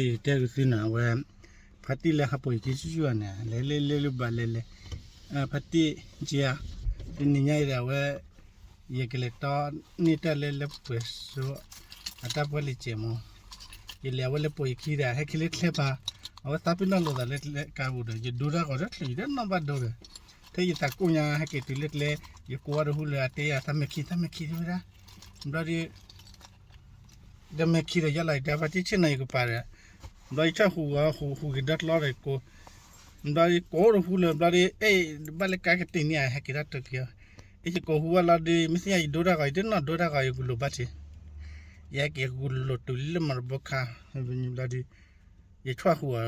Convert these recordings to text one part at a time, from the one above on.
ယတဲကသုနၤ အဝဲ ဖါတံၢ်လၢဟးပိာ်ယခံဆူၣ်ဆူၣ်ဧါန့ၣ် လဲၤလဲၤလဲၤလၢဘၣ်လဲၤလဲၤ ဖါတံၢ်က့ဧါ တနံၤညါအံၤဒီးအဝဲ ယကလဲၤတီန့ၢ်တၢ်လၢလၢပှဲၤစိ အတၢ်ပှဲၤလံာ်စဲးမး ယလဲၤအဝဲလဲၤပိာ်ယခံဒီး ဟဲက့ၤလၢကျဲပၤ အဝဲသးပ့ၤနီၣ်လိာ်သးလၢကျဲကါပူၤဒီး ယဒိတၢ်ဂီၤတချုး ယတနီၣ်ဘၣ်ဒိဒီး ထဲယသးကိၢ်ညါ ဟဲက့ၤတုၤလၢကျဲ ယကိးဝဲတဟူလၢအတဲယၤ သးမဲာ်ခံ သးမဲာ်ခံ တဲဝဲဒၣ် ဘျီဒီး ဒီးမဲာ်ခံဒီးယလီၤ ယတဲဖါတံၢ်ဆ့ၣ်နီၤ ယကပၤဒီး ဘျီယဆၢၣ်ဟူးဂီၤ ဟူးဟူးက့ၤဒီတကျီဒီးကိး ဘျီယကိးတဟူလၢ ဘျီဒီး အဲၣ် ဘၣ်လၢကါကတ့ၢ်န့ၢ်ဧါ ဟဲက့ၤတၢ်တက့ၢ် အဲၣ် ယကိးဟူးဝဲလီၤဒီး မ့ၢ်သ့ၣ်ညါယဒိတၢ်ဂီၤ ယတနီၣ်ဒိတၢ်ဂီၤ ယဂုာ်လိာ်ဘၣ်ထံး ယဟဲက့ၤဂုာ်လိာ်တုၤလၢမၤတဘိခါ ဘျီဒီး ယဆၢၣ်ဟူးဂီၤ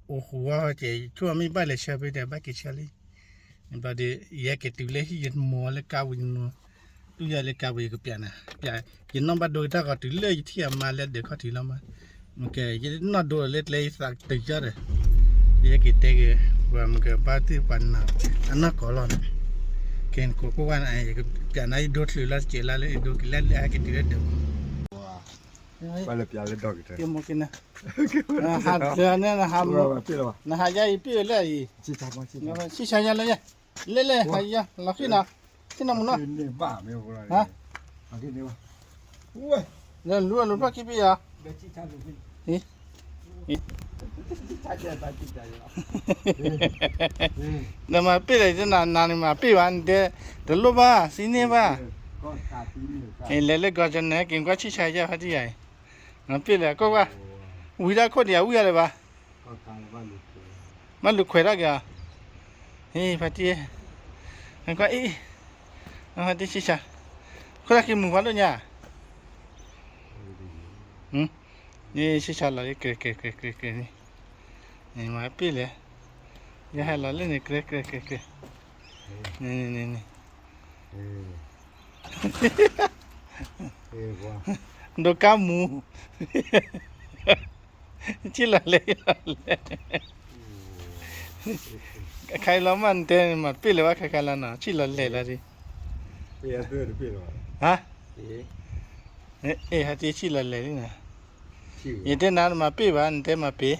အိၣ်ဟူးဝဲကဲ ယဆိကမိၣ်ဘၣ်လဲၤဆၢဖဲဒီး ဘၣ်က့ၤဆၢလံ ဘျီဒီး ယဟဲက့ၤတုၤလၢဟံၣ် ယမိၢ်လၢကါပူၤ ယမိၢ် တူၢ်ယၤလၢကါပူၤ ယကပျးနၤ ပျး ယနီၣ်ဘၣ်ဒိတၢ်ဂီၤတုၤလၢယထံၣ်အမါလၢဒၢးခီၣ်ထံးလီၤမး ကဲ ယနီၣ်ဒိလၢကျဲ ယသးတုၤယီၤဒီး ယဟဲက့ၤတဲက့ၤ ပှၤမ့ၢ်ကဘၣ်သ့ၣ်ပှၤနၤ အနီၢ်ကီၢ်လီၤန့ၣ် ကဲ နကိးကိးဂၤန့ၣ် ယကပျးနၤယဒိချုးလီၤတစဲးလၢ ယဒိကလဲၤလၢဟဲက့ၤတုၤလၢဒၢး ပှၤလၢပျးလၢဒီကတၢၢ် နဟးတၢ်န့ၣ် နဟးယါအံၤပ့ၢ်လၢအံၤ ဆံၣ်ဆါယါလၢယါ လဲၣ်လဲၣ် ဟးယါ လီၤဃံနီၤ ဆ့ၣ်နီၤမုၢ်နီၤ ဟါ လဲၤလူၤလူၤဖျီၣ်ခံပ့ၢ်ယါ နမၤပ့ၢ်လဲၣ် နနၤန့ၣ်မၤပ့ၢ်ဘၣ် နတဲ တလိၣ်ဘၣ် စံၣ်န့ၢ်ဘၣ် လဲၤလၢကီၢ်ကၠီၣ်နဲၣ် က့ၤကွၢ်ဆံၣ်ဆါယါဖါတံၢ်ယါအံၤ မၤပ့ၢ်လဲၣ် ကိးကွၢ် ဝံၤဒၣ်ခိၣ်ဒံး အဝံၣ်အါလၢၤဘၣ် ဘၣ်လူၤခွဲးတၢ်က့ၤအီၤ ဟ့ၣ် ဖါတံၢ် ကွၢ်အံၤ ဖါတံၢ်ဆံၣ်ဆါ ခိၣ်တၢ်က့ၤမုာ်ဖးဒိၣ်ညါ ဆံၣ်ဆါလီၤလံ ကြဲးကြဲးကြဲးကြဲးန့ၣ် မၤပ့ၢ်လဲၣ် ယဟဲလီၤလၢန့ၣ် ကြဲးကြဲးကြဲးကြဲး န့ၣ်န့ၣ်န့ၣ် ဒိးကါမူ ဆံၣ်လီၤလဲၣ် ဆံၣ်လီၤလဲၣ် ခါအံၤလီၤမး နတဲမၤပ့ၢ်လၢၤဘၣ် ခါခါလီၤနီၤ ဆံၣ်လီၤလဲၣ်လီၤဒ် ဟါ အဲၣ် ဟဲတ့ၢ်ဆံၣ်လီၤလဲၣ်လံနီၤ ယတဲနၤမၤပ့ၢ်ဘၣ် နတဲမၤပ့ၢ်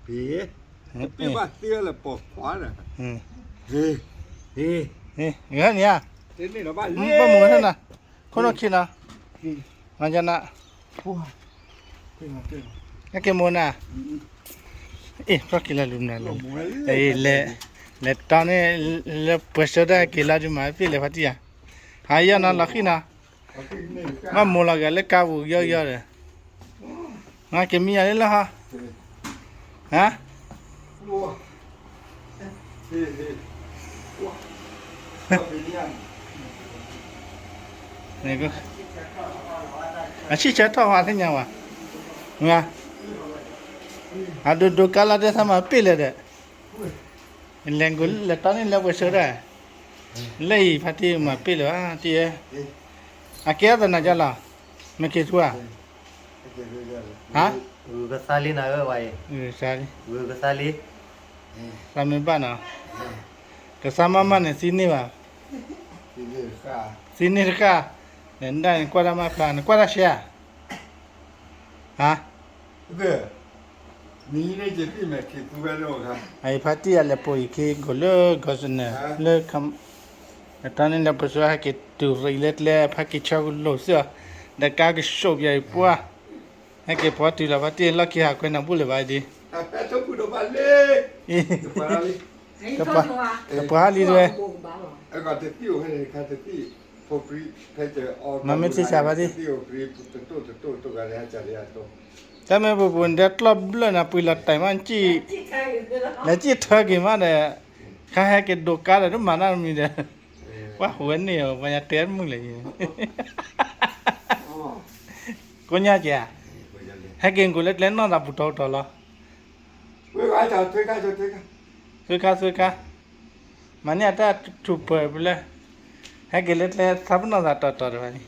ပ့ၢ်ဘၣ်သ့လၢပိာ်ခွါဒီး ဂၤန့ၣ်ဧါ ဘၣ်မုာ်ဝဲထီၣ်နၤ ခိၣ်နီၣ်ခံနီၤ မၤကနၤ ဟဲက့ၤမိၢ်နၤ အ့ၣ် ဖျီၣ်က့ၤလၢလူၤနၤလီၤ လဲၤ လဲၤတီန့ၣ် လၢပှဲၤဆၢတၢ်က့ၤလီၤဒုးမၤပ့ၢ်လဲၣ်ဖါတံၢ်ဧါ ဟးယီၢ်နီၤလီၤဃံနီၤ ဘၣ်မိၢ်လီၤဂာ်လၢကါပူၤယီၢ်ယီၢ်ဒီး မၤက့ၤမံယၤလၢလီၤဟီ ဟါ အဆံၣ်ဆၢထီၣ်ဟးသ့ၣ်ညါဝဲ အဒိဒိးကါလီၤတဲသးမၤပ့ၢ်လဲၣ်ဒီး လဲၤကိးလၢတီန့ၣ်လၢပှဲၤဆၢဒၣ် လၢအံၤဖါတံၢ်မၤပ့ၢ်လၢၤဧါ တံၢ်ဧၢ အကဲအီၤသနၤကၢ်လီၤ မ့ၢ်က့ၤထူဧါ ဟါ ဂုၤကသါလံနၤဧၢဝဲအံၤ ဂုၤကသါလံ သးမ့ၢ်ဘၣ်နီၤ ကသါမးမးန့ၣ်သံန့ၢ်ဘၣ် သံန့ၢ်တဃၣ် နဒၣ်နကွၢ်တၢ်မးဖျါ နကွၢ်တၢ်ဆဲးဧါ ဟါ အံၤဖါတံၢ်အလဲၤပိာ်ယခံ ကိးလၢကီၢ်စနဲၣ် လၢ တၢ်န့ၣ်လၢပစိဟဲက့ၤတုၤရံးလၢကျဲ ဖါက့ၤဆၢကလိာ်သ့ၣ်အီၤ ဒီးကါကဆူးပယီၤအံၤပှၢ် ဟဲက့ၤဖီတုၤလီၤ ဖါတံၢ်လီၢ်ခံဟးခွဲနၤဘူၣ်လၢၤဘၣ်ဒ် အံၤ ကပှၤဟးလံတဝဲ မၤမ့ၢ်ထံဆးဖါတံၢ် တၢ်မ့ၢ်ပူၤပူၤ နတဲကျီၢ်ဘျၢၣ်နၤ ပှ့ၤလီၤတၢ်မး နစံၣ် လဲၤစံၣ်ထၢက့ၤမးဒီး ခါဟဲက့ၤဒိးကါဒီးတမၤတၢ်တမံၤဒီး ပှၤဟူးဝဲန့ၢ်အီၤ ပှၤညါတဲမုၢ်လဲၣ် ကိးညါကဲ ဟဲက့ၤကိးလၢကျဲနီၢ်သးပူၤတီတီလီၤ သုခါ သုခါ မၤန့ၢ်အတၢ်ထူးပၢၤပူၤလၢ ဟဲက့ၤလၢကျဲသးပနီၣ်သးတီတီတဖၣ်န့ၣ်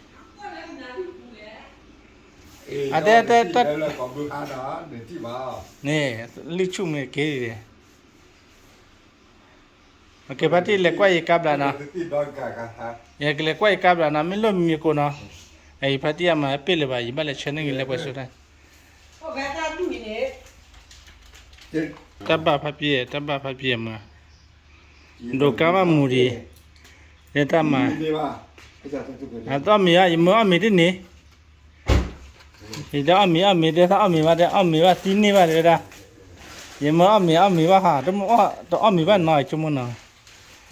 အတဲတဲတၢ် န့ၣ် လံၣ်ဆူၣ်မ့ၢ်က့ၤ ကဲ ဖါတံၢ်လဲၤကွၢ်ယကါဘျါနီၤ, ယကလဲၤကွၢ်ယကါဘျါနီၤ, မ့ၢ်လိၣ်မံၤကိးနီၤ, အံၤဖါတံၢ်အမၤပ့ၢ်လၢၤဘၣ်, ယဘၣ်လဲၤဆၢန့ၢ်ဂ့ၤလၢပှဲၤစိတၢ်, တၢ်ဘၣ်ဖးပျဲၢ် တၢ်ဘၣ်ဖးပျဲၢ်မး, ဒိးကါဘၣ်မူဒံး, လၢတၢ်မၤ, အတအီၣ်မ့ၤဘၣ် ယမၢအီၣ်မ့ၤတန့ၣ်, ယတအီၣ်မ့ၤအီၣ်မ့ၤ တဲသးအီၣ်မ့ၤဘၣ် တဲအီၣ်မ့ၤဘၣ်သံန့ၢ်ဘၣ်တဲဝဲဒၣ်, ယမၢအီၣ်မ့ၤအီၣ်မ့ၤဘၣ်ဟး တအီၣ်မ့ၤဘၣ်နီၤ ဆိကမိၣ်နီၤ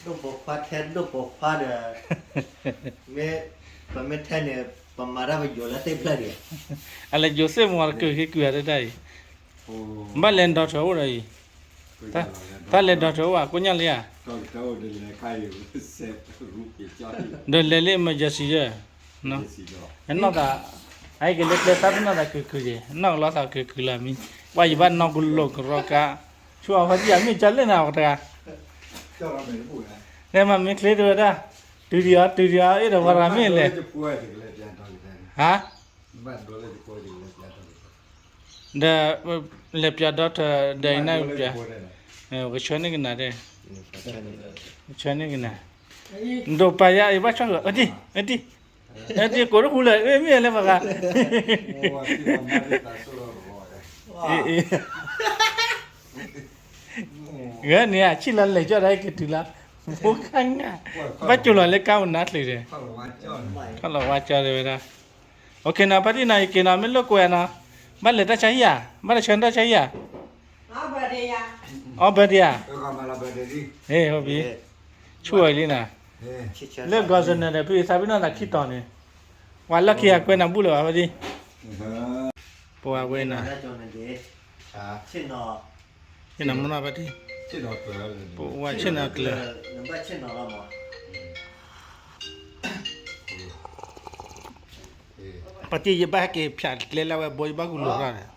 ဒိၣ်ပိာ်ခွါထဲဒိၣ်ပိာ်ခွါဒီး, မ့ၢ်, ပမ့ၢ်ထဲန့ၣ် ပမၤတၢ်ပယိာ်လၢသ့ၣ်ဖျၢၣ်ဒံး, အလဲၤယိၤစ့ၣ်မီၤတကုာ်ဃ့ကုာ်အီၤတတၢ်အံၤ, ဘၣ်လဲၤဒီထၢၣ်အိၣ်ဒီးအံၤ, တၢ်လဲၤဒီထၢၣ်အိၣ်ဘၣ် ကိညၣ်လံဧါ, ဒီးလဲၤလၢ emergency ယဲ, နီၢ်သး, အက့ၤလၢကျဲသးပ့ၤနီၣ်သးကုာ်ကုာ်က့ၤ နီၢ်ကလီသးကုာ်ကုာ်လီၤမံ, ပှၤယဘၣ်နီၢ်ကလိာ်ကရီကါ, ဆူအဖါတံၢ်ယၤမ့ၢ်ကၢ်လဲၣ်နၤ ပှၤတဂၤ, တဲမၤမ့ၢ်ချ့တဝဲဒၣ်, တုၤဒံးအီၤ တုၤဒံးအီၤ အ့ၣ်ဒီးပှၤတဂၤမ့ၢ်လဲၣ်, ဟါ, ဒီး, လဲၤပျးဒီထၢၣ်ဒီးအံၤန့ၣ်ပျး, ကဆၢန့ၢ်ကနၤဒဲး, ကဆၢန့ၢ်ကနၤ, ဒိးပာ်ယၤအံၤဘၣ်ဆီၣ်ဂၢၢ် အဒံၣ်, အဒံၣ်, အဒံၣ်ကိးတဟူလၢာ် မ့ၢ်လဲၤပှၤဂၤ, အ့ၣ်, ဂဲၤန့ၣ် အဆံၣ်လီၤလဲၤကၠီၣ်ဒီးက့ၤတုၤလီၤ, ဖိခါညါ, ဘၣ်ကၠိလီၤလၢကါအိၣ်နါချုးဒီး, ခီလီၤဝါကၠီဒီးဝဲဒၣ်, အနီၤ ဖါတံၢ်နီၤ ယက့ၤနီၤ မ့ၢ်လိာ်ကွဲနီၤ, ဘၣ်လဲၤတၢ်ဆါဟံၣ်ဧါ, ဘၣ်လဲၤဆၢတၢ်ဆါဟံၣ်ဧါ, အီၣ်ဘၢဒ့ဧါ, ဟ့ၣ် ဟိဘံ, ဆူၣ်ဝဲလံနီၤ, လၢ ကီၢ်စနဲၣ် ဒီး ဖုသးပ့ၤနီၣ်သးခံတီၤန့ၣ်, ပှၤလီၢ်ခံဂၤကွဲးနၤဘူၣ်လၢၤဘၣ်ဖါတံၢ်, ပဝဲဝဲနီၤ, ဆ့ၣ်နီၤ, ဖါတံၢ်, ပဝဲဆ့ၣ်နီၤကျၢၤ ဖါတံၢ် ယဘၣ်ဟဲက့ၤဖၠးကျဲလၢဝဲဘိ ယဘၣ်ကူလိာ်ရၣ်န့ၣ်,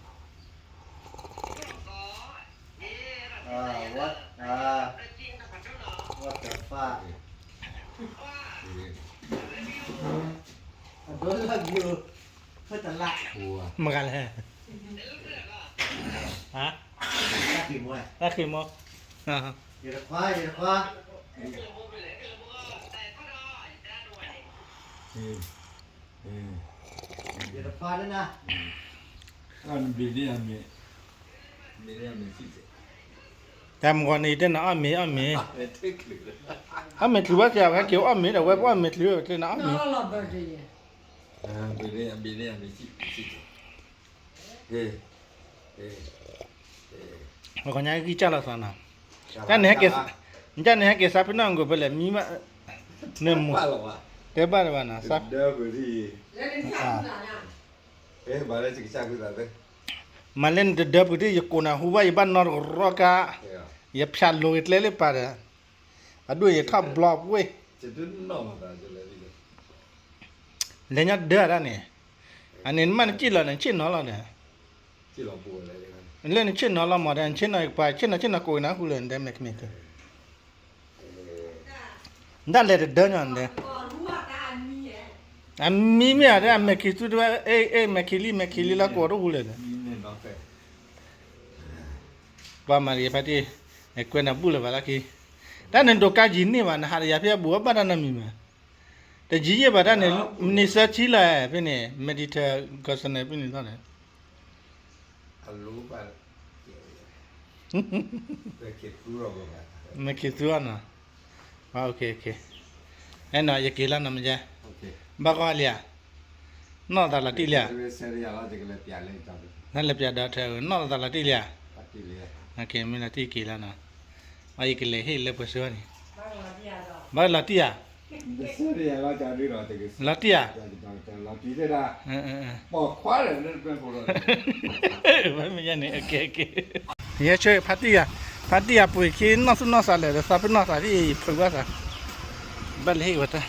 မဂၤလဲၣ်, တၢ်ဃ့ၢ်မီ, တၢ်မုၢ်ဂီၤန့ၣ် ယတဲနၤအီၣ်မ့ၤအီၣ်မ့ၤ, အီၣ်မ့ၤချုးဘၣ်က့ၤ အဝဲက့ၤအီၣ်မ့ၤဒီး ဝဲကအီၣ်မ့ၤချုးဝဲက့ၤနၤအီၣ်မ့ၤ, ပှၤကညီဂံၢ်စၢ်လီၤသးနီၤ, တၢ်န့ၣ်ဟဲက့ၤ, တၢ်န့ၣ်ဟဲက့ၤသးပ့ၤနီၣ်အဂီၢ်ဖဲလဲၣ် မံဘၣ်, နမူ, တဲဘၣ်တဘၣ်နီၤ, မၤလၢနတဒၢပူၤဒ် ယကိးနၤဟူဘၣ် ယဘၣ်နီတကရီကါ, ယဖၠးလိၤက့ၤကျဲလၢပၢ်ဒီး, အဒိၣ်ယထီၣ်ဘျီပှ့ၢ်, လဲၤညီဒၢတၢ်န့ၣ်, အန့ၣ်နမ့ၢ်နစံၣ်လီၤန့ၣ် နဆ့ၣ်နီၤလီၤဒီး, လၢနဆ့ၣ်နီၤလီၤမးဒီး နဆ့ၣ်နီၤပှၤ ဆ့ၣ်နီၤဆ့ၣ်နီၤကိးက့ၤနၤဟူလၢနဒဲမဲာ်ကမ့ၢ်က, ဒၣ်လဲၤတဒၢညီနဒဲ, အမံမ့ၢ်ဧါ အမဲာ်ခံးသူတဝဲ အဲ အဲ မဲာ်ခံးလံ မဲာ်ခံးလံလၢကိးတဟူလၢာ်န့ၣ်, ပှၤမၤတဂ့ၤဖါတံၢ်, ကွဲးနၤဘူၣ်လၢၤဘၣ်လၢခံ, တၢ်န့ၣ်ဒိးကါယံာ်န့ၢ်ဘၣ် နဟးတယၤဖဲအဘူးအဘၣ်တၢ်နီတမံၤမး, တယံာ်ယံာ်ဘၣ်တၢ်န့ၣ် မံးနံးသၢဆံလီၤ ဖဲန့ၣ် Mediterranean ဖဲန့ၣ်လီၤန့ၣ်, မဲာ်ခံးသူအီၤနီၤ, အဲနီၤ ယက့ၤလီၤနီၤမ့ၢ်, ဘၣ်ဂီၢ်လံဧါ, နီၢ်သးလီၤတံၢ်လံဧါ, နလဲၤပျးဒီးထဲ နီၢ်သးလီၤတံၢ်လံဧါ, မ့ၢ်လီၤတံၢ်က့ၤလီၤနီၤ, ယကလဲၤဟ့ၣ်လၢပှၤစုန့ၣ်, ဘၣ်လီၤတံၢ်ဧါ, လီၤတံၢ်ဧါ, မ့ၢ်န့ၣ် ယဲဆၢဖါတံၢ်ဧါ, ဖါတံၢ်ဧါပှ့ၤခံနီၢ်သူၣ်နီၢ်သးလဲၣ်ဒီး သးပ့ၤနီၣ်သးဒ်အံၤ ဖုးဘၣ်သး, ဘၣ်လဲၤဟ့ၣ်ဝဲတၢ်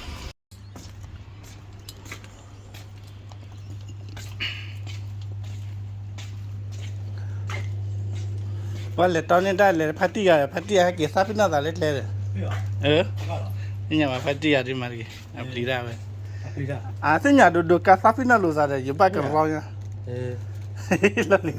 ပှၤလဲၤတီန့ၢ်တၢ်လဲၤဖါတံၢ်ဂၤ ဖါတံၢ်ဂၤဟဲက့ၤသးပ့ၤနီၣ်သးလၢကျဲဒီး, သ့ၣ်ညါဘၣ်ဖါတံၢ်ဂၤဒ်မၤတဂ့ၤ အပျံၤဒၣ်ဝဲ, အသ့ၣ်ညါဒိၣ်ဒိၣ်ကါသးပ့ၤနီၣ်လိာ်သးဒီး ယဘၣ်ကရီညါ, လီၤလံဒီး